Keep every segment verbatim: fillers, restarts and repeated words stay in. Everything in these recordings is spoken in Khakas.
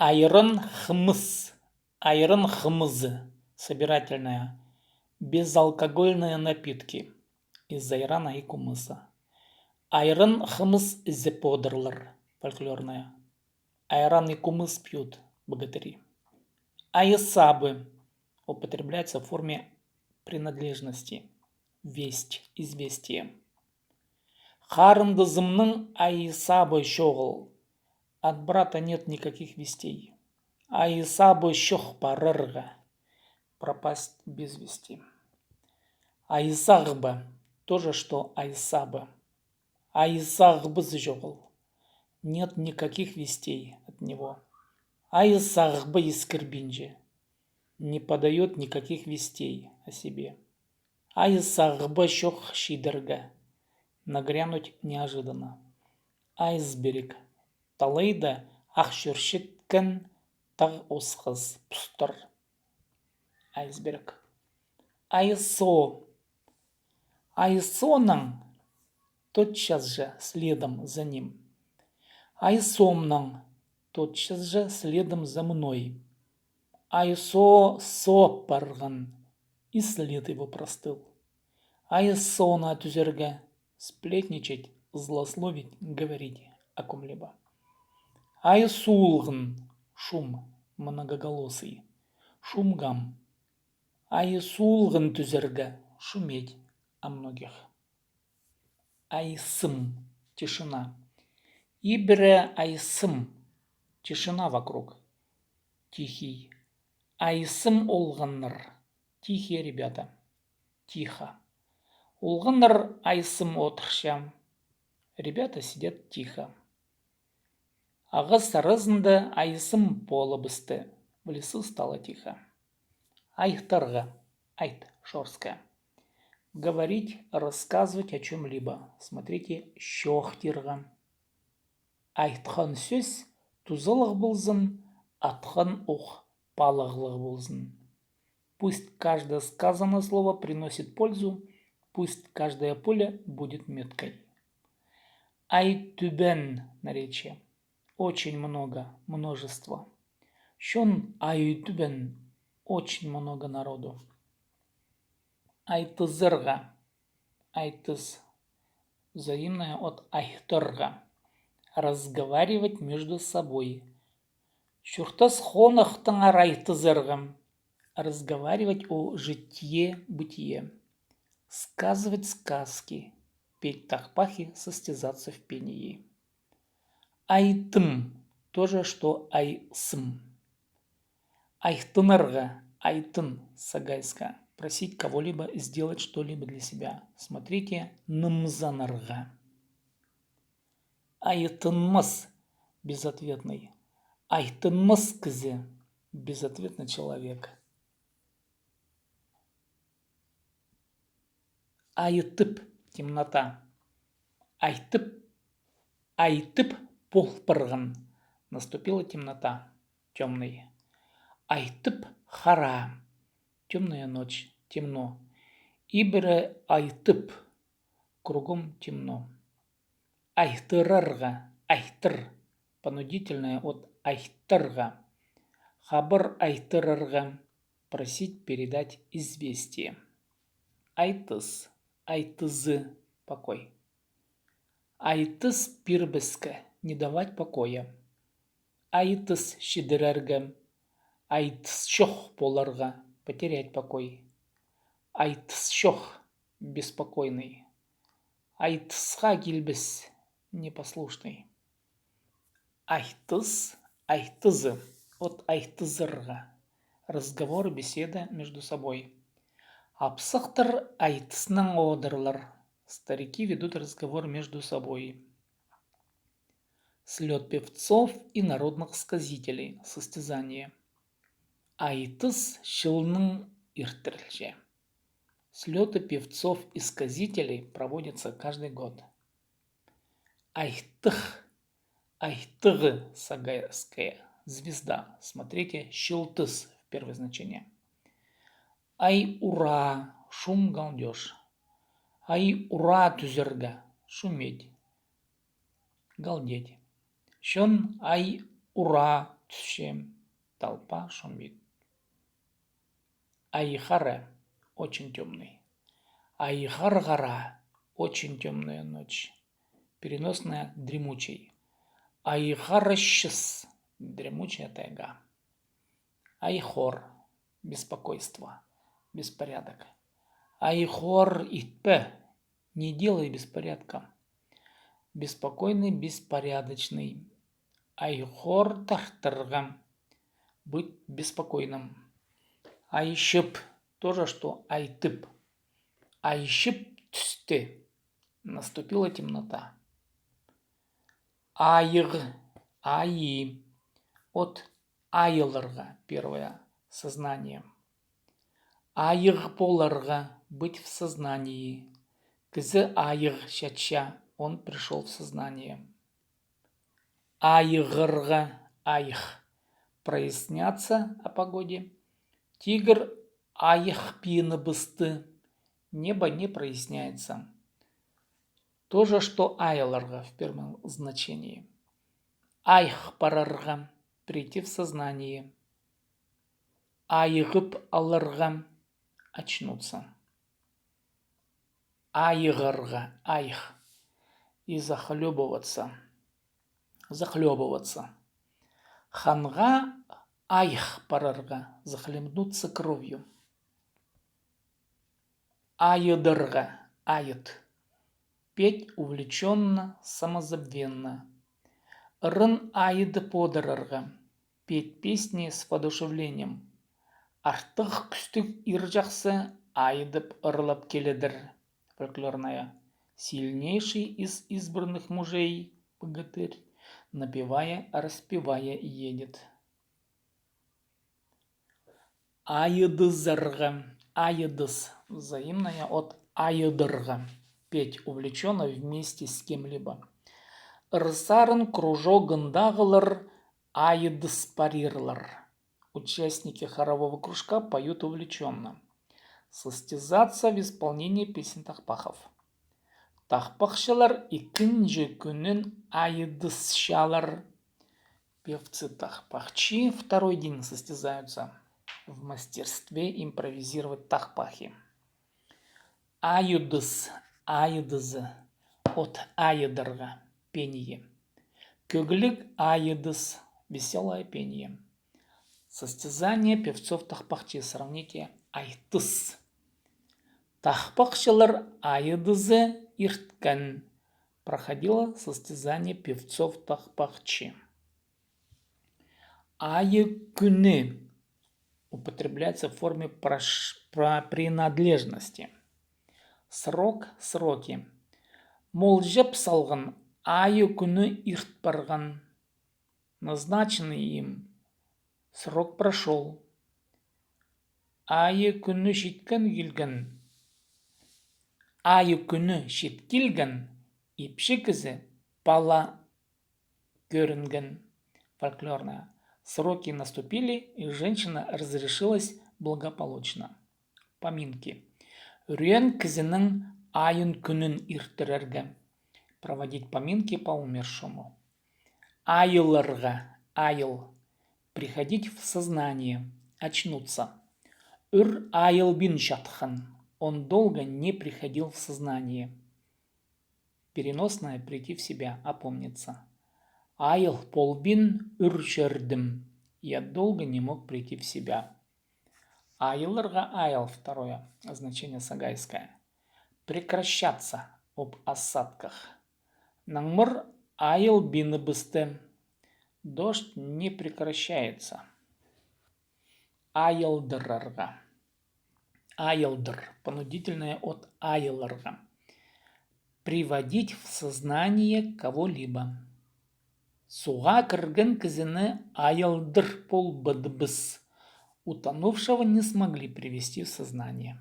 Айран хымыс. Айран хымызы. Собирательное. Безалкогольные напитки из айрана и кумыса. Айран хымыс ізіп одырлар. Фольклорное. Айран и кумыс пьют богатыри. Айсабы. Употребляется в форме принадлежности. Весть, известие. Харындазымның айсабы чоғыл. От брата нет никаких вестей. Айсабы чох парарға. Пропасть без вести. Айсағбы. То же, что айсабы. Айсағбызы чоғыл. Нет никаких вестей от него. Айсағбы искірбинче. Не подаёт никаких вестей о себе. Айсағбы чох чидерге. Нагрянуть неожиданно. Айсберег. Талайда ах чӧрчеткен тағ осхас пустар. Айсберег. Айсо. Айсонаң, тотчас же, следом за ним. Айсомнаң, тотчас же, следом за мной. Айсо соо парған, и след его простыл. Айсона тӱзерге, сплетничать, злословить, говорить о ком-либо. Айсулғын, шум, многоголосый, шумгам. Айсулғын тӱзерге, шуметь о многих. Айсым, тишина. Ибіре айсым, тишина вокруг. Тихий. Айсым олғаннар, тихие ребята. Тихо. Олғаннар айсым одырча. Ребята сидят тихо. Ағас аразында айсым полыбысты. В лесу стало тихо. Айхтарға. Айт, шорстка. Говорить, рассказывать о чём-либо. Смотрите, чоохтирға. Айтхан сӧс тузалығ ползын, атхан ох палығлығ ползын. Пусть каждое сказанное слово приносит пользу, пусть каждое поле будет меткой. Ай тӱбен, наречие. Очень много, множество. Чон ай тӱбен, очень много народу. Айтызарға. Айтыс. Взаимное от айхтарға. Разговаривать между собой. Чуртас хонахтаңар айтызарға. Разговаривать о житие-бытие. Сказывать сказки. Петь тахпахи, состязаться в пении. Айтым. То же, что айсым. Айхтынарға. Айтын, сагайска. Просить кого-либо сделать что-либо для себя. Смотрите, нымзанарға. Айтынмас. Безответный. Айтынмас кізі. Безответный человек. Айтып. Темнота. Айтып. Айтып пол парған. Наступила темнота. Тёмный. Айтып хара. Тёмная ночь. Темно. Ибіре айтып. Кругом темно. Айхтырарға. Айхтыр. Понудительное от айхтарға. Хабар айхтырарға. Просить передать известие. Айтыс. Айтызы. Покой. Айтыс пирбеске. Не давать покоя. Айтыс чідірерге. Айтыс чох поларға. Потерять покой. Айтыс чох. Беспокойный. Айтысха килбес. Непослушный. Айтыс, айтызы. От айтызарға. Разговор, беседа между собой. Апсахтар айтыснаң одырлар. Старики ведут разговор между собой. Слёт певцов и народных сказителей. Состязание. Айтыс чылнаң иртірілче. Слёты певцов и сказителей проводятся каждый год. Айтых. Айтығы, сагайская звезда. Смотрите, чылтыс в первое значение. Ай ура, шум, галдёж. Ай ура тӱзерге, шуметь, галдеть. Чон ай ура тӱсче, толпа шумит. Айхара, очень тёмный. Айхархара, очень тёмная ночь. Переносная, дремучий. Айхарачыс, дремучая тайга. Айхор, беспокойство, беспорядок. Айхор итпе, не делай беспорядка. Беспокойный, беспорядочный. Айхор тартарға, быть беспокойным. Айшып, то же, что айтып. Айшып тӱсті. Наступила темнота. Айығ, айи. От айыларға, первое, сознание. Айығ поларға, быть в сознании. Кізі айығ чатча, он пришёл в сознание. Айығарға, айых. Проясняться о погоде. Тигір айых пині пысты. Небо не проясняется. То же, что айыларға в первом значении. Айых парарға, прийти в сознание. Айығып аларға, очнуться. Айығарға, айых. И захлёбываться. Захлёбываться. Ханға айых парарға, захлебнуться кровью. Айыдарға, айыт. Петь увлечённо, самозабвенно. Ырын айыдып одырарға. Петь песни с воодушевлением. Артығ кӱстіг ир чахсы айыдып ырлап киледір. Фольклорная. Сильнейший из избранных мужей, богатырь, напевая, распевая едет. Айыдызарға, айыдыс, взаимное от айыдарға. Петь увлечённо вместе с кем-либо. Ыр сарын кружогындағылар айыдыс парирлар. Участники хорового кружка поют увлечённо. Состязаться в исполнении песен тахпахов. Тахпахчылар ікінҷі кӱнін айыдысчалар. Певцы тахпахчы второй день состязаются в мастерстве импровизировать тахпахи. Айыдыс, айыдызы, от айыдарға, пение. Кӧгліг айыдыс, весёлое пение. Состязание певцов тахпахчы, сравните айтыс. Тахпахчылар айыдызы ирткен. Проходило состязание певцов тахпахчы. Айы кӱні употребляется в форме прош-, про-, принадлежности. Срок, сроки. Молҷап салған айы кӱні ирт парған. Назначенный им. Срок прошёл. Айы кӱні читкен килген. Айы кӱні чит килген, ипчі кізі пала кӧрінген. Фольклорная. Сроки наступили, и женщина разрешилась благополучно. Поминки. Ӱреен кізінің айын кӱнін иртірерге. Проводить поминки по умершему. Айыларға, айыл. Приходить в сознание, очнуться. Ӱр айылбин чатхан, он долго не приходил в сознание. Переносное — прийти в себя, опомниться. Айыл полбин ӱр чӧрдім, я долго не мог прийти в себя. Айыларға, айыл, второе значение сагайское. Прекращаться, об осадках. Наңмыр айылбин ыбысты. Дождь не прекращается. Айылдырарға. Айылдыр. Понудительное от айыларға. Приводить в сознание кого-либо. Суға кірген кізіні айылдыр полбадыбыс. Утонувшего не смогли привести в сознание.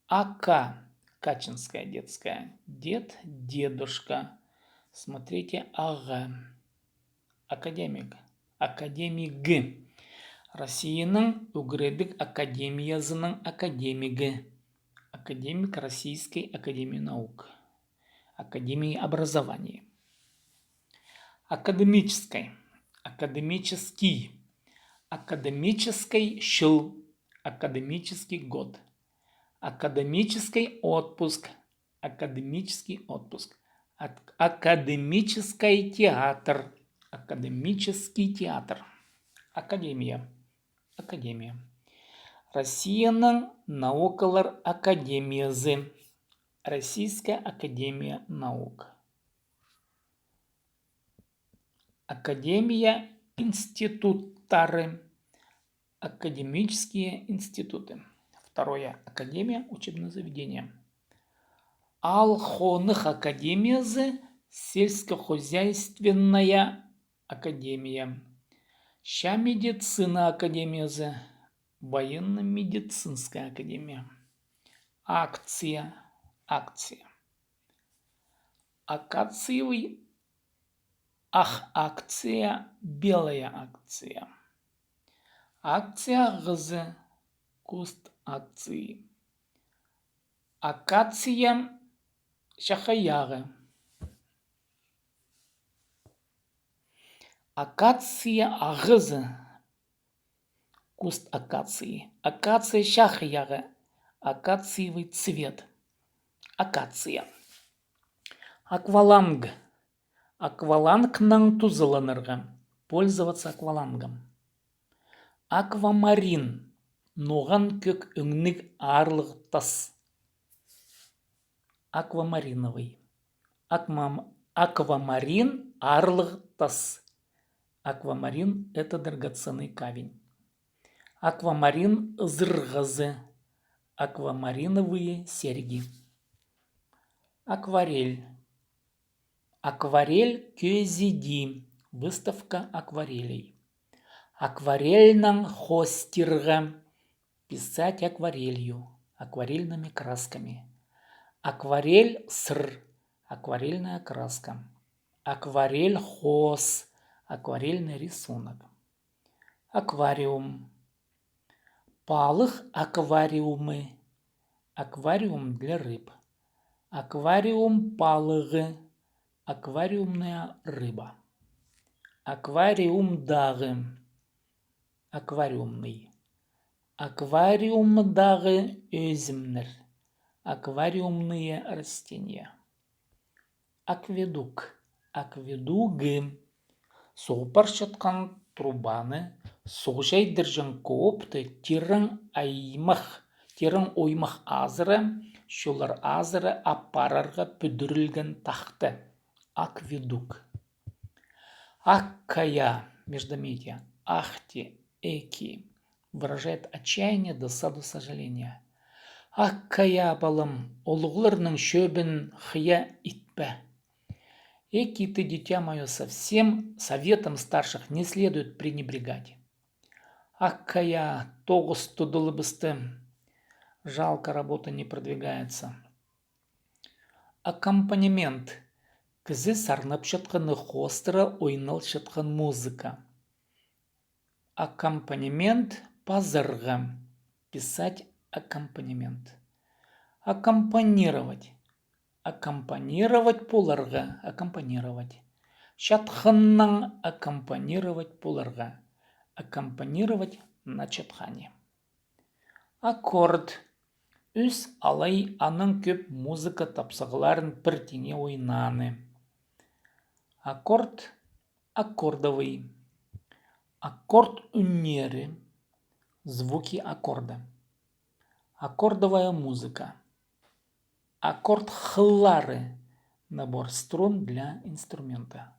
Ака, качинская детская. Дед, дедушка. Смотрите, аға. Академик. Академигі. Россияның ӱгредіг академиязының академигі. Академик Российской академии наук. Академии образования. Академической. Академический. Академический чыл. Академический год. Академический отпуск. Академический отпуск. Ак-, академический театр. Академический театр. Академия. Академия. Россияның наукалар академиязы. Российская академия наук. Академия институттары. Академические институты. Второе. Академия, учебное заведение. Аал хонығ академиязы, сельскохозяйственная академия. Чаа медицина академиязы, военно-медицинская академия. Акция, акция. Акациевый, ах акция, белая акция. Акция ағазы, куст акции. Акация чахайағы. Акация ағазы, куст акации. Акация чахайағы, акациевый цвет. Акация. Акваланг. Аквалангнаң тузаланарға. Пользоваться аквалангом. Аквамарин. Ноған кӧк ӧңніг аарлығ тас. Аквамариновый. Акма-, аквамарин аарлығ тас. Аквамарин — это драгоценный камень. Аквамарин ызырғазы. Аквамариновые серьги. Акварель. Акварель кӧзиди. Выставка акварелей. Акварельнаң хоостирға. Писать акварелью, акварельными красками. Акварель сыр, акварельная краска. Акварель хоос, акварельный рисунок. Аквариум. Палых аквариумы, аквариум для рыб. Аквариум палығы, аквариумная рыба. Аквариумдағы. Аквариумный. Аквариумдағы ӧзімнер. Аквариумные растения. Акведук. Акведугы. Суғ парчатхан трубаны, суғ чайдырҷаң коопты тирең аймах, тирең оймах азыра, чоллар азыра апарарға пӱдірілген тахта. Акведук. Ах кая, междометие, ахти, эки, выражает отчаяние, досаду, сожаление. Ах кая, палам, улуғларның чӧбін хыя итпе. Эки ты, дитя моё, совсем советом старших не следует пренебрегать. Ах кая, тоғыс тудылыбысты, жалко, работа не продвигается. Аккомпанемент. Кізі сарнапчатханны хоостыра ойналчатхан музыка. Аккомпанемент пазарға. Писать аккомпанемент. Аккомпанировать. Аккомпанировать поларға. Аккомпанировать. Чатханнаң аккомпанировать поларға. Аккомпанировать на чатхане. Аккорд. Ӱс алай анаң кӧп музыка тапсағларын пір тиңе ойнааны. Аккорд, аккордовый. Аккорд ӱннері, звуки аккорда. Аккордовая музыка. Аккорд хыллары, набор струн для инструмента.